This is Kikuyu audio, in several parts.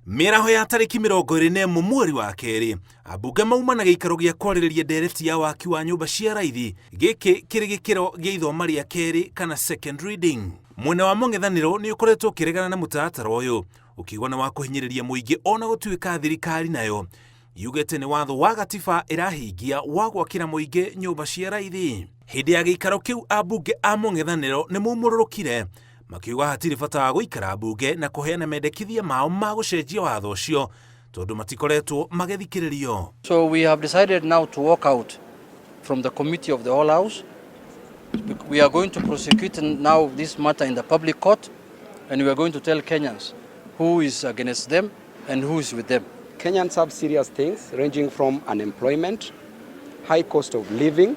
Mĩaraho ya tarĩki 21 mweri wa kerĩ, ambunge mauma na gĩikaro gĩa kwarĩrĩria ndereti ya waki wa nyũmba cia raithi. Gĩkĩ kĩrĩ gĩkĩro gĩa ithoma rĩa kerĩ kana second reading. Mwena wa mũng'ethanĩro nĩ ũkoretwo ũkĩregana na mũtaratara ũyũ, ũkiuga nĩ wa kũhinyĩrĩria mũingĩ ona gũtuĩka thirikari nayo yugĩte nĩ watho wa gatiba ĩrahingia wa gwakĩra mũingĩ nyũmba cia raithi. Hĩndĩ ya gĩikaro kĩu ambunge a mũng'ethanĩro nĩ maumũrũrũkire makiuga hatirĩ bata wa gũikara mbunge na kũheana mendekithia mao ma gũcenjia watho ũcio tondũ matikoretwo magĩthikĩrĩrio. So we have decided now to walk out from the committee of the whole house. We are going to prosecute now this matter in the public court and we are going to tell Kenyans who is against them and who is with them. Kenyans have serious things ranging from unemployment, high cost of living,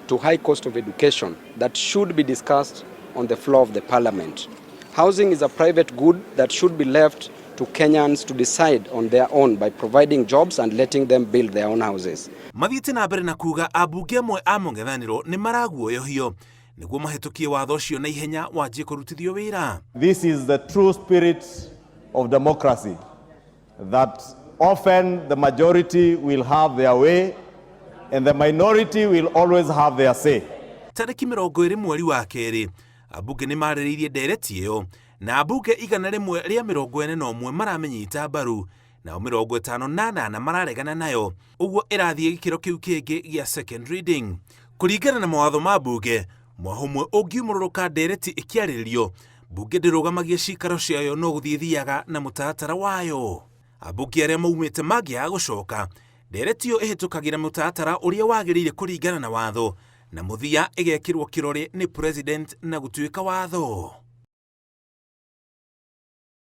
to high cost of education that should be discussed on the floor of the parliament. Housing is a private good that should be left to Kenyans to decide on their own by providing jobs and letting them build their own houses. Mathiĩte na mbere na kuga ambunge amwe a mũng'ethanĩro nĩ maraguoyohio nĩguo mahĩtũkie watho ũcio na ihenya wanjie kũrutithio wĩra. This is the true spirit of democracy, that often the majority will have their way and the minority will always have their say. Tarĩki 20 mweri wa kerĩ, ambunge nĩ marĩrĩirie ndereti ĩyo na ambunge 141 maramĩnyita mbaru, nao 58 mararegana nayo, ũguo ĩrathiĩ gĩkĩro kĩu kĩngĩ gĩa second reading. Kũringana na mawatho ma mbunge, mwaho ũmwe ũngiumũrũrũka ndereti ĩkĩarĩrĩrio, mbunge ndĩrũgamagia cikaro ciayo no gũthiĩ thiaga na mũtaratara wayo. Ambunge arĩa maumĩte mangĩaga gũcoka, ndereti ĩyo ĩhĩtũkagĩra mũtaratara ũrĩa wagĩrĩire kũringana na watho, na mũthia ĩgekĩrwo kĩrore nĩ president na gũtuĩka watho.